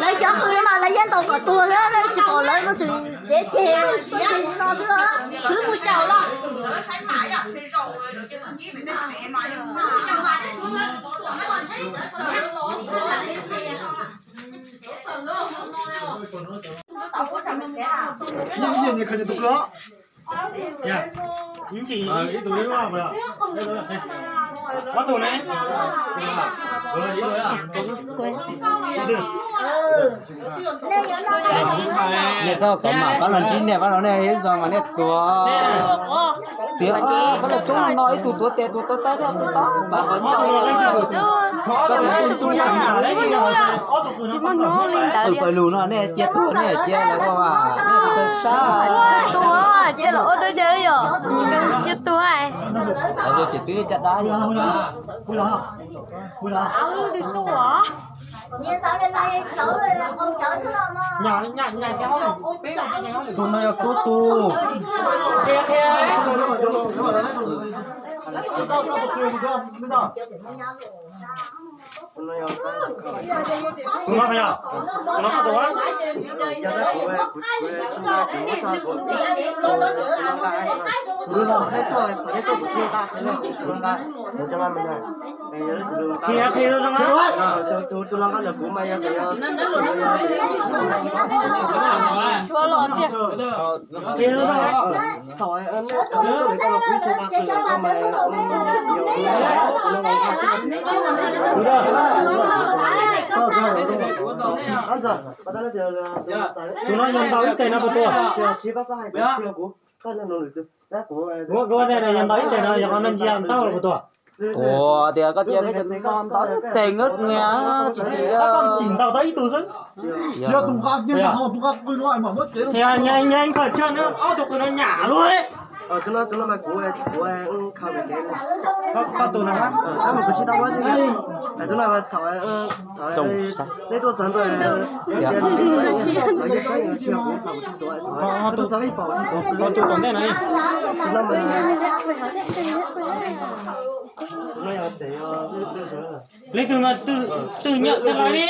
Lawv cov qw mas lawv yeej ntaus kom tuag thiab, tsis pom lawv no tseem cev ceg no xwb, khwv mus caum los. Niam txhob kom mam pab los ntsib niam pab los nej ib zaug mas nej tuag. Tias pab los coob no ib tug tuav tes tus tuav taw nej tus tau pab qhov ncauj. Tsis muaj hnub li ntawd. Pawg lug no nej cia tuag nej cia lawv ua mas nej tsis tau sab. Tuag cia los ua tau cas yom, cia tuag. Lawv ces twb caj dab li. Tus no yog tub tug. Tus no yog, tus no koj tus. Qhia, qhia zoo zoo na. Tus los nqa ntawm kuv mas yog, qhia zoo zoo. Tus no yog ntaus ib teg no puas tuag? Kuv, kuv tias yog ntaus ib teg no yog qhov no ntsia tau los puas tuag? Ua tias koj cia peb cov no ntaus ib teg nkawd nias tsis tau, koj tsis ntaus tau ib tug xwb. Nyeej nyeej kawg tsawg na, ob tug qw no nyam luaj li. Koj tus no, koj tus tom ntej no. Leej twg mas twg nyiam twg lawv li.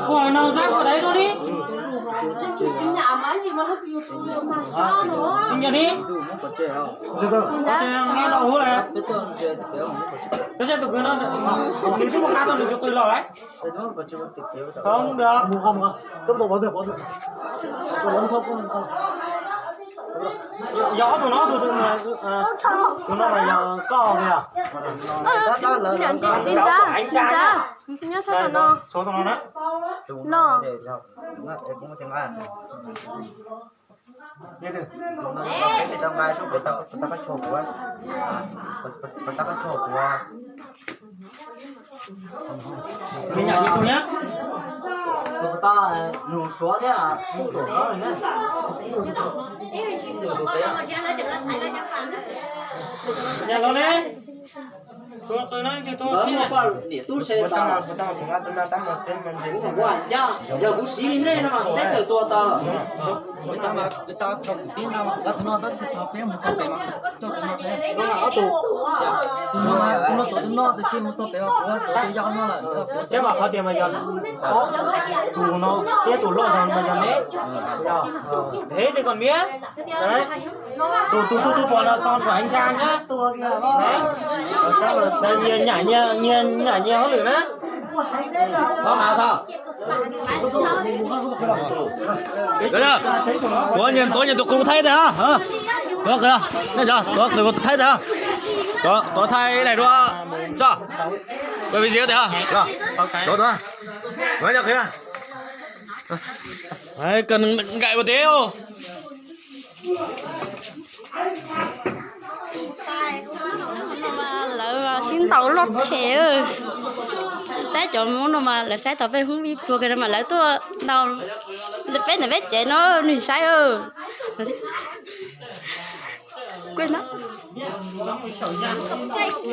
Ua no zab ua dai rau li. Nyiam li. Qhov tseem nqa los huv lawm. Tab sis tus kwv no nws twb muab nqa tau nws tus qw los lawm. Yog ob tug no, tus no mas yog koj li os. Nyob sab tom no. Los. Peb tsis tau nqa sub pem tau, puas tau koj tshuaj kuv? Puas tau koj tshuaj kuv? Nws nyam li tus nyab. Tus tau nug suav thiab nug suav na. Nyam los ne. Tus qw no leej twg tus txhib? Yog kuv siv li nej no mas teb chaws tuag tas lawm. Tus no, tus no tuav tus no, tab sis mus txog pem ua kuv, tus twg yog no lawm. Thiab mas qhov tias mas yog tus no thiab tus loj no mas yog ne, yog, hev tias kom miab. Tus tus tus tus puas no tau tus heev ntsa thiab tus, nyias nyam nyias hauj lwm na. Tuav nyias tuav nyias tus qws thaib tag, tuav qws thaib tag, tuav thaib daim duab, tuav video tag, tuav, tuav, tuav, nkaim ua teb. Lawv sib ntaus loj phem. Saib cov Hmoob no mas lawv saib tau peb Hmoob vij pluag kiag no mas lawv tuaj ntaus peb ntawm peb tsev no, nws saib.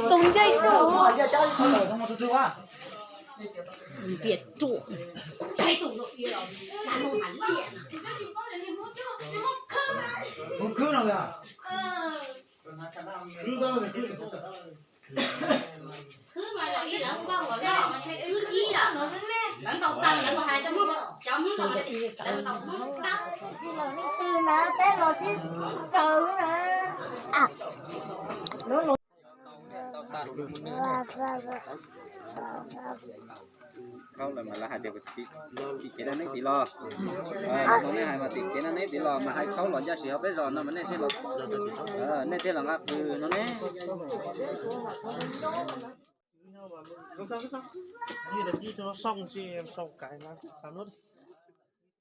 Txoos ncaij rau. Npias ruam. Khwb mas lawv ib lawv npauj los loj mas ntshe khwb ib lawm. Lawv ntaus tau lawv mus hais rau cov Hmoob no, lawv ntaus Hmoob tau. Leej twg na peb los sib raws na. Khaub los mas lawv hais tias tim kev no neb tiv los, no nej hais mas tim kev no neb tiv los mas hais khaub los ncaj sim hauv peb zos no mas nej thiaj los, nej thiaj los nqa qws no ne.